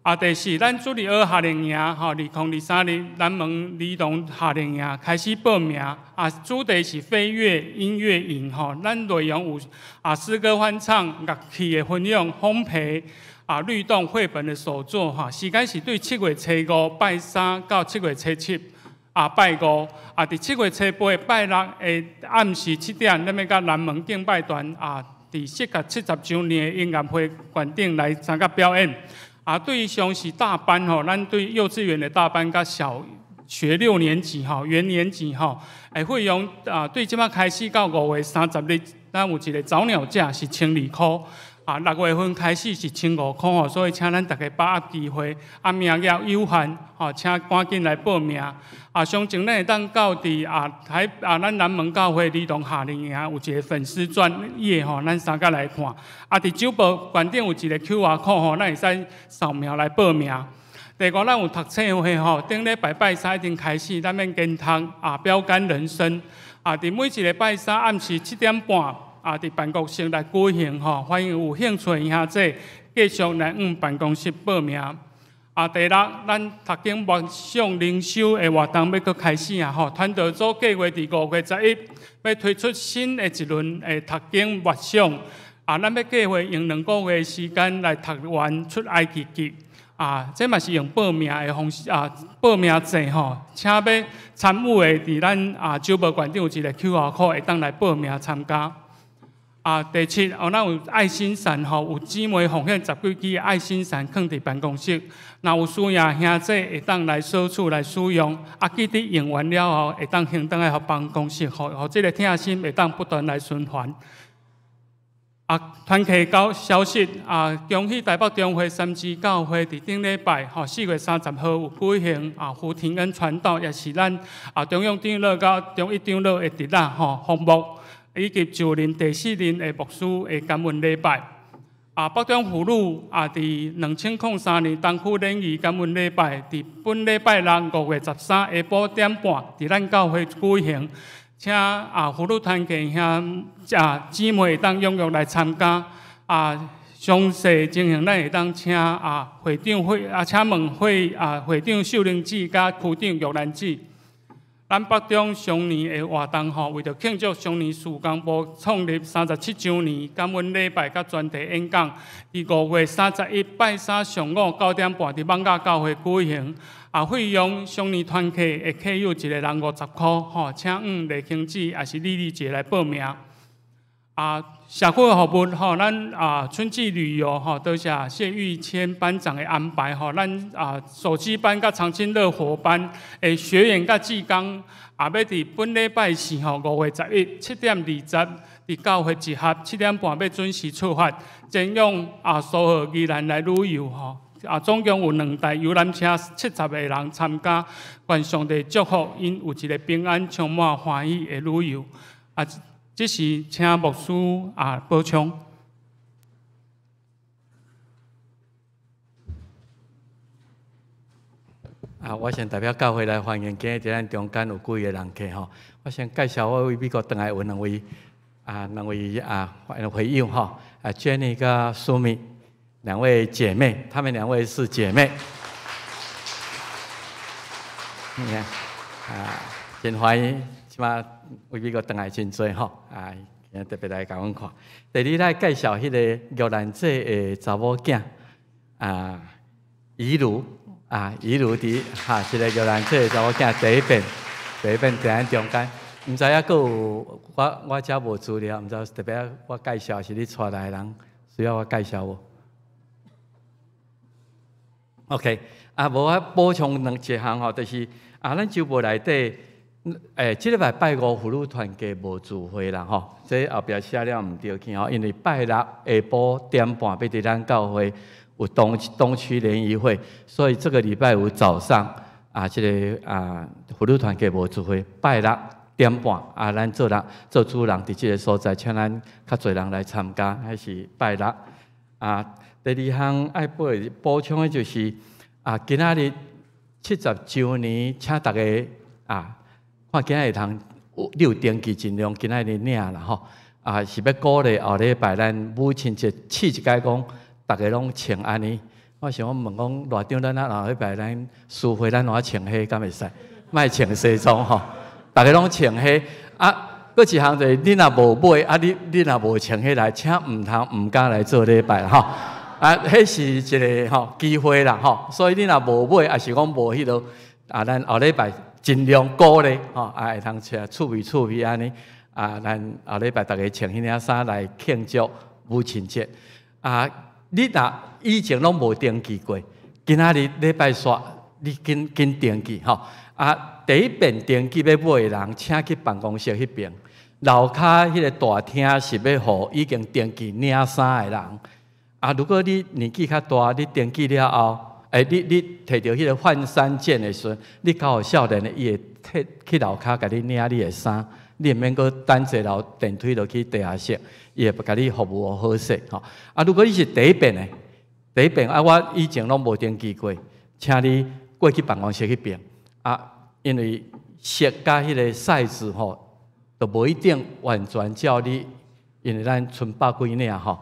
啊，第四，咱主日學夏令營吼，2023日南門兒童夏令營開始報名。啊，主題是飛躍音樂營吼，咱內容有啊詩歌翻唱、樂器的分享、烘焙。啊，律動繪本的手作哈，時間是對7月初5拜三到7月初7啊拜五啊，佇7月初8拜六的暗時7點，咱欲佮南門敬拜團啊，佇適合70週年的音樂會館頂來參加表演。啊，對於上是大班吼，咱對幼稚園的大班佮小學6年級吼、元年級吼，會費用啊，對這擺開始到5月30日，咱有一個早鳥價是1200箍。啊，6月份開始是1500箍吼，所以請咱大家把握機會。啊，名額有限，吼，請趕緊來報名。啊，詳情咱會當到佇啊台啊，咱南門教會兒童夏令營有一個粉絲專頁吼，咱相佮來看。啊，佇酒保館頂有一個 QR code 吼，咱會使掃描來報名。第五，咱有讀冊會吼，頂禮拜拜三已經開始，咱免跟讀啊，標桿人生。啊，佇每一個拜三暗時7點半。啊！佇辦公室來舉行吼，歡迎有興趣的兄弟繼續來往辦公室報名。啊，第六，咱讀經默想靈修的活動欲閣開始啊！吼，傳道組計劃佇5月11欲推出新的一輪的讀經默想啊，咱欲計劃用2個月時間來讀完出埃及記。啊，這嘛是用報名的方式啊，報名制吼，請欲參與的，佇咱啊周報館頂有一個 QR code 會當來報名參加。啊，第七，哦，咱有愛心傘吼，有姊妹奉獻十幾支的愛心傘，囥佇辦公室。若有需要兄弟會當來索取來使用。啊，記得用完了後，會當還轉來予辦公室，予予這个疼心會當不斷來循環。啊，團契交消息啊，恭喜台北中會三支教會佇頂禮拜吼4月30號有舉行啊胡廷恩傳道，也是咱啊中央長老佮中一長老的侄仔吼服務，以及就任第四任的牧師的感恩禮拜。啊，北中婦女啊，佇2003年東區聯誼感恩禮拜，佇本禮拜六5月13下晡點半，佇咱教會舉行。請啊婦女團契兄啊姊妹會當踴躍來參加啊，詳細情形咱會當請啊會長會啊，請問會啊會長秀玲姊佮區長玉蘭姊。咱北中雙年的活動吼，為著慶祝雙年事工部創立37週年，感恩禮拜佮專題演講，佇5月31拜三上午9點半佇艋舺教會舉行。啊，費用雙年團契的客友一個人50箍，吼，請向麗卿姊抑是李麗姐來報名。啊，社區服務吼，咱啊春季旅遊吼，多謝謝玉謙班長的安排吼，咱啊手機班佮長青樂活班的學員佮志工，啊，欲佇本禮拜四吼5月11 7點20佇教會集合，7點半欲準時出發，前往啊蘇澳宜蘭來旅遊吼。啊，總共有兩台遊覽車，70個人參加。願上帝祝福𪜶有一個平安、充滿歡喜的旅遊。啊，這時請牧師啊補充。啊，我先代表教會來歡迎今日佇咱中間有幾個人客吼。我先介紹我為美國轉來有兩位啊，兩位啊會友吼，啊 Jenny 佮蘇米兩位姐妹，她們兩位是姐妹。你看啊，真歡喜，這馬為美國轉來真濟吼，啊，今日特別來共阮看。第二來介紹彼個玉蘭姐的查某囝啊，怡如啊，怡如佇哈，這个玉蘭姐的查某囝第一遍，第一遍佇咱中間，毋知影閣有我我遮無資料，毋知特別我介紹是你帶來的人需要我介紹無？OK，啊，無我補充兩一項吼，就是啊，咱週報內底，欸，這禮拜拜五婦女團契無聚會啦吼，這後壁寫了毋對去吼，因為拜六下晡點半欲佇咱教會有東東區聯誼會，所以這個禮拜五早上啊，這個啊婦女團契無聚會，拜六點半啊，咱做人做主人佇這個所在，請咱較濟人來參加，彼是拜六啊。第二項愛補補充的就是啊，今仔日70週年，請大家啊，看今仔日通你有登記，盡量今仔日領啦吼。啊，是欲鼓勵後禮拜咱母親節試一擺講，逐家攏穿按呢。我想講問講，偌長咱啊後禮拜咱聚會咱怎穿彼敢會使？莫穿西裝吼，逐家攏穿彼啊。閣一項就是你若無買啊，你你若無穿彼來，請毋通毋敢來做禮拜吼。啊，彼是一個吼機會啦吼，所以你若無買，抑是講無彼落，啊，咱後禮拜盡量鼓勵吼，啊，會通穿趣味趣味按呢，啊，咱後禮拜逐家穿彼領衫來慶祝母親節。啊，你若以前攏無登記過，今仔日禮拜煞你緊緊登記吼。啊，第一遍登記欲買的人，請去辦公室彼爿，樓跤彼個大廳是欲予已經登記領衫的人。啊，如果你年紀較大，你登記了後，欸，你你提著彼個換衫件的時陣，你交予少年的，伊會提去樓跤共你領你的衫，你毋免閣等坐樓電梯落去地下室，伊會共你服務好勢吼。啊，如果你是第一遍的，第一遍啊，我以前攏無登記過，請你過去辦公室彼爿啊，因為色佮彼個 size 吼，都無一定完全照你，因為咱賰百幾領吼。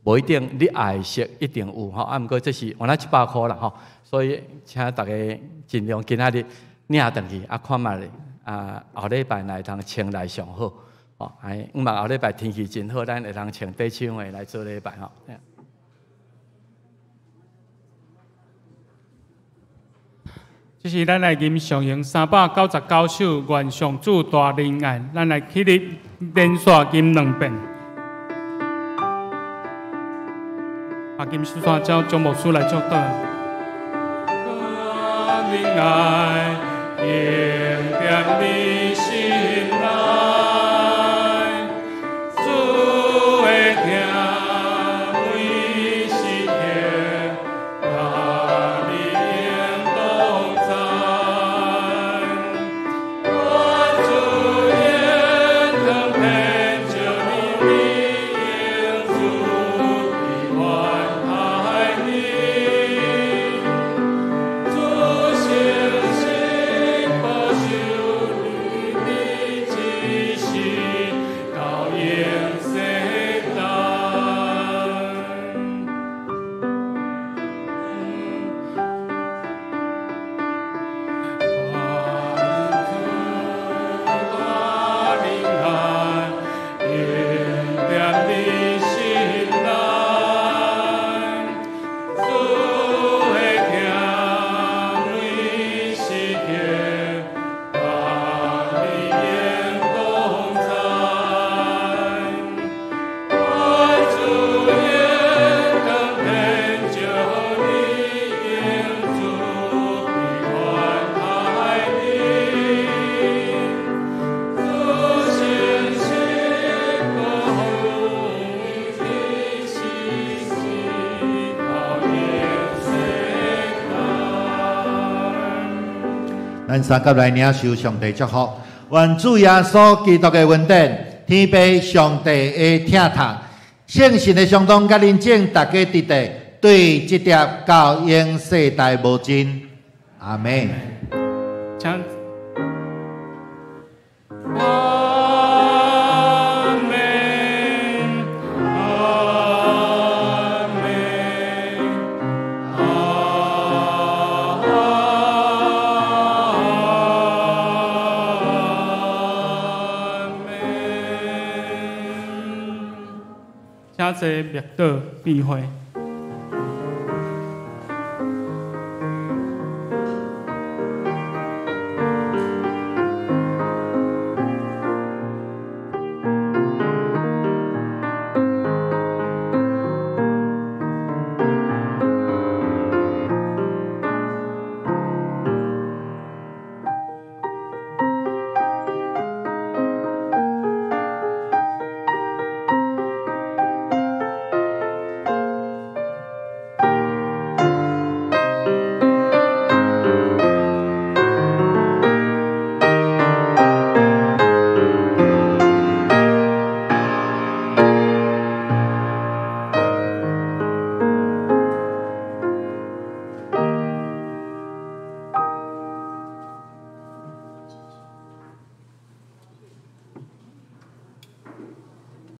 無一定你愛的色一定有吼，啊，毋過這是原來100箍啦吼，所以請大家盡量今仔日領轉去，啊，看覓咧，啊，後禮拜若會通穿來上好，哦，哎，希望後禮拜天氣真好，咱會通穿短袖的來做禮拜吼。這是咱來吟誦用399首，願上主大仁愛，咱來起立連續吟兩遍。啊，金書山請張牧師來祝禱。大仁愛，永踮你心內，主的疼每時刻，佮你永同在。願主永當天照你，永住伫願愛你。主誠實保守你，一世到永世代。願主大仁愛，永踮你心內，主的疼每時刻，佮你永同在。願主永當天照你，永住伫願愛你。主誠實保守你，一世到永世代。咱三甲來領受上帝祝福，願主耶穌基督的恩典、天父上帝的疼痛、聖神的相當佮恁眾大家佇地，對這疊到永世代無盡。阿們。請。阿們，阿們，阿們。請坐默禱閉會。